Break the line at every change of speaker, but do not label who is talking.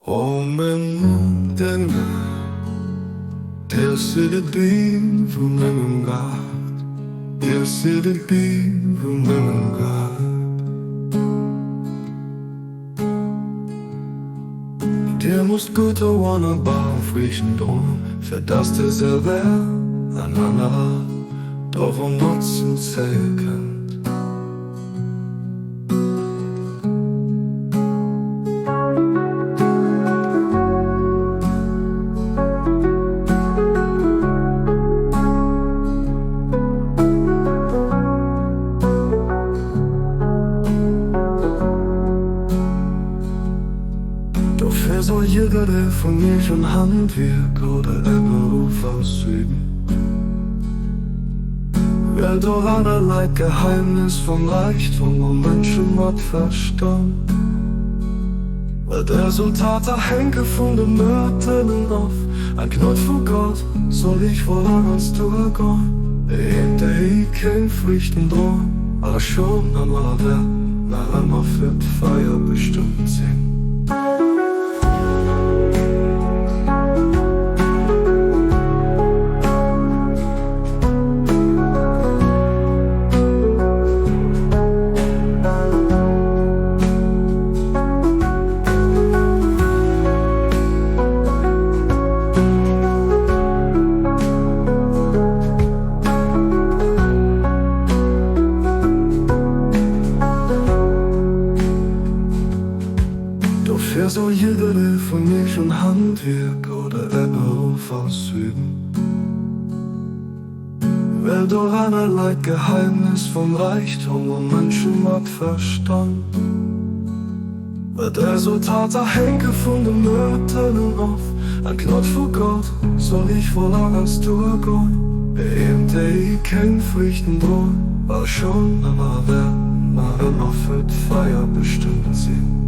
Om en Engel, Dir sidd d'Beem vu mengem Gaart, Dir sidd d'Beem vu mengem Gaart. Dir musst gutt oan a Baumfriichten droen, fir dass dir se wer an anerer dovun Notzen zéie kënnt. Dofir soll jidderee vun iech en Handwierk oder e Beruff ausüben. Well doranner läit d'Geheimnis vum Räichtum a Mënsche mat Verstand. Well d'Resultater hänke vun de Mëttelen of. An d'Gnod vu Gott soll iech voll a ganz duergoen. Een, déi keng Friichten droen, a schonn ëmmer wäert nach ëmmer fir d'Feier bestëmmt sinn. Dofir soll jidderee vun iech en Handwierk oder e Beruff ausüben, well doranner läit d'Geheimnis vum Räichtum a Mënsche mat Verstand. Well d'Resultater hänke vun de Mëttelen of, an d'Gnod vu Gott soll iech voll a ganz duergoen. Een, déi keng Friichten droen, well schonn ëmmer wäert, nach ëmmer fir d'Feier bestëmmt sinn.